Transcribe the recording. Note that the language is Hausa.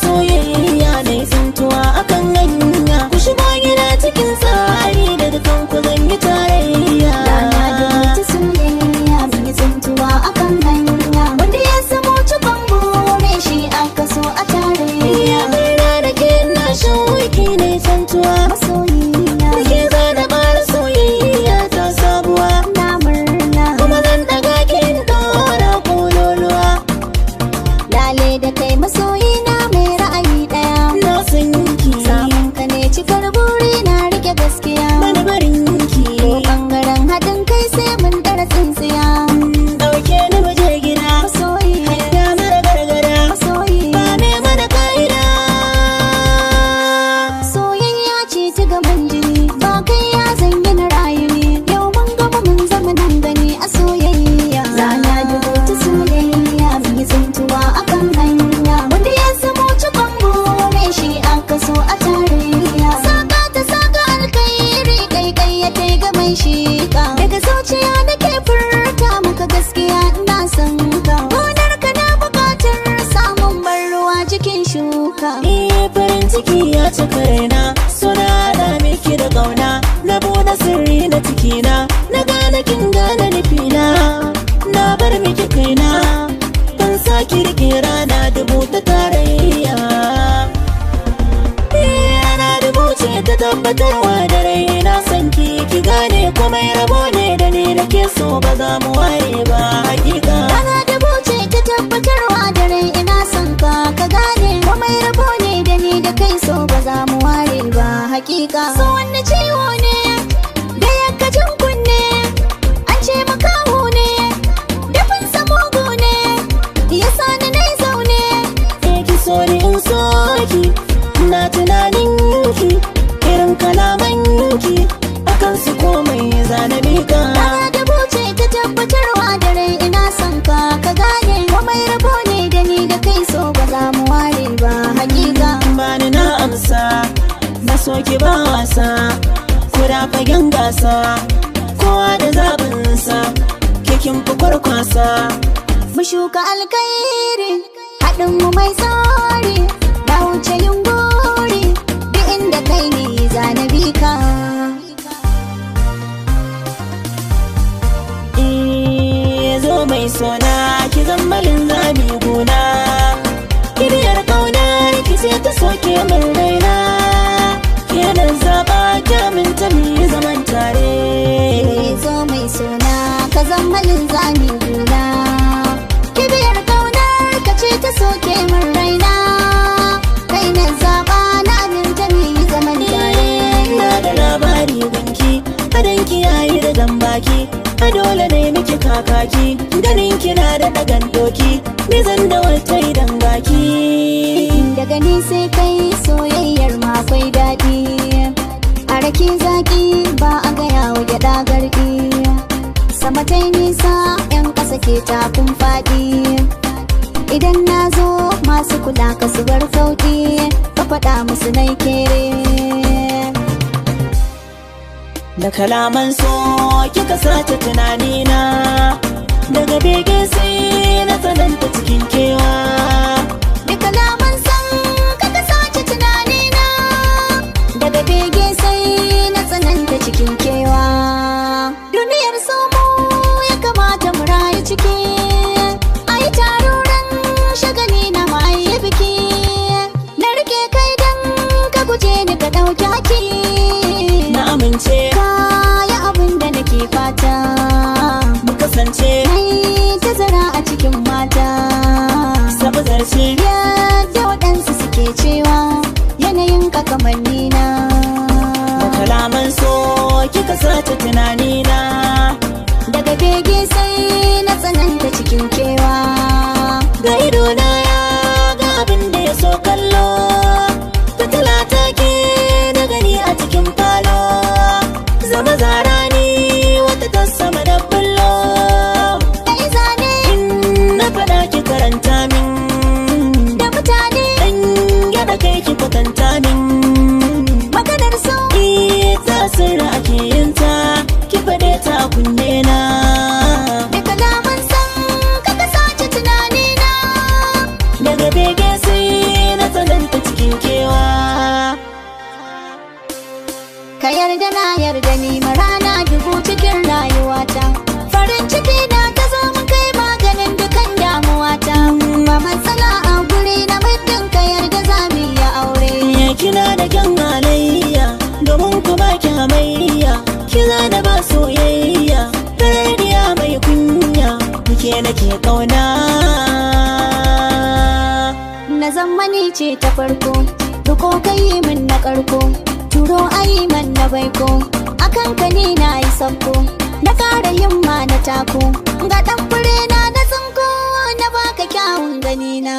Soyayya na yi tsintuwa akan hanya. Ku shigo gida cikin tsari, da dukan ku zan yi tarayya. Rana dubu ta soyayya, mun yi tsintuwa akan hanya. Wanda ya samu cikon bure shi aka so a tarayya. Ya murna da ke na shauki na yi tsintuwa. Masoyina. Da ke zana ƙara soyayya ta sabuwa. Na murna. Kuma zan ɗaga kin ɗora ƙololuwa. Lale da kai masoyina mai ra'ayi ɗaya. Na san ki. Samun ka ne cikar buri na, rike gaskiya. Bani barin ki. Ko bangaren haɗin kai sai mun ɗara tsintsiya. Ɗauke ni mu je gida. Masoyi. Hanya mara gargara. Masoyi. Ba me mana ka'ida. Soyayya ce ta gaban jini, ba kai ya zanyi na rayu ne. Yau mun gama mun zama nan gani a soyayya. Rana dubu ta soyayya, mun yi tsintuwa akan hanya. Wanda ya samu cikon bure shi aka so a tarayya. Saka ta saka alkhairi, kai kai ya kai ga mai shika. Daga zuciya nake furta maka gaskiya, ina son ka. Gonar ka na bukatar samun ban ruwa cikin shuka. Eh, farin ciki ya cika raina, suna da miki da ƙauna. Na buɗe sirri na cikina, na gane kin gane nufina. Na bar miki kaina, ban saki rike rana dubu ta tarayya. Eh, rana dubu ce ta tabbatarwa da rai na san ki, ki gane komai rabo ne da ni da ke, so ba za mu ware ba hakika. Rana dubu ce ta tabbatarwa da rai ina son ka, ka gane komai rabo ne da ni da kai, so ba za mu ware ba hakika. So wani ciwo ne da ya jin kunne, an ce makaho ne, dafin mugu ne, ya sani na zaune. Eh, ki so ni in so ki, na tunanin ki, irin kalaman ki, akan su komai zana mika. Rana dubu ce ta tabbatarwa da rai ina son ka, ka gane komai rabo ne da ni da kai, so ba za mu ware ba hakika. Bani na amsa, na so ki ba wasa, kuda fagen gasa, kowa da zabinsa, ke kin fi kwarkwasa. Mu shuka alkhairi, haɗin mu mai tsari, na wuce yin gori, duk inda kai ne zanabi ka. Eh, zo mai sona, ki zammalin zami gona. Kibiyar ƙauna ki ce ta soke min raina. Kenan zaba kyamin ta mi zaman tare. Zo mai sona, ka zammalin zami gona. Kibiyar kaunar ka ce ta soke min raina. Kai na zaba, na aminta mu yi zaman tare. Na da labari gunki, adanki yayi da gambaki. A dole ne miki kakaki, ganin kina da dagan doki. Nizan da wata idan gaki. Daga ni sai kai, soyayyar ma akwai daɗi. A rake zaki ba a gaya wa gyaɗa garɗi. Sama ta nisa, 'yan ƙasa ke takun faɗi. Idan na zo masu kula ka su bar sauƙi, ka faɗa musu nai kere. Da kalaman so kika sace tunanina, daga bege sai na tsananta cikin kewa. Da kalaman san ka ka sace tunanina, daga bege sai na tsananta cikin kewa. Duniyar somo ya kamata mu rayu ciki, ai taruran shagali na ma'ayi biki. Na rike kai dan ka guje ni ka ɗauki haki. Na amince. Kaya abin da nake fata. Mu kasance. Mai tazara a cikin mata. Sabu zarce. Yadda waɗansu suke cewa yanayin ka kamanni na. Da kalaman so kika sace tunanina. Daga bege sai na tsananta cikin kewa. Ga idona ya ga abin da ya so kallo, fitila ta ke na gani a cikin falo. Zama zara ni wata ta sama da bullo. Kai zane. In na faɗa ki karanta min. Da mutane. Dan gyara kai ki kwatanta min. Maganar so. Ita sirri ake yin ta, ki faɗe. Ka yarda na yarda ni rana dubu cikin rayuwata. Farin ciki na ta zo mun kai maganin dukan damuwata. Ba matsala a guri na, muddin ka yarda za mu yi aure. Ya kina da kyan halayya, domin ku ba ki hamayya. Kina da ba soyayya, tarbiya mai kunya, kuke nake kauna. Na zamani ce ta farko, riko kai min na karko, turo ayi man na baiko. Akan ka ni na yi sabko, na kara himma na tako. Ga dan fure na na tsinko, na baka kyawun gani na.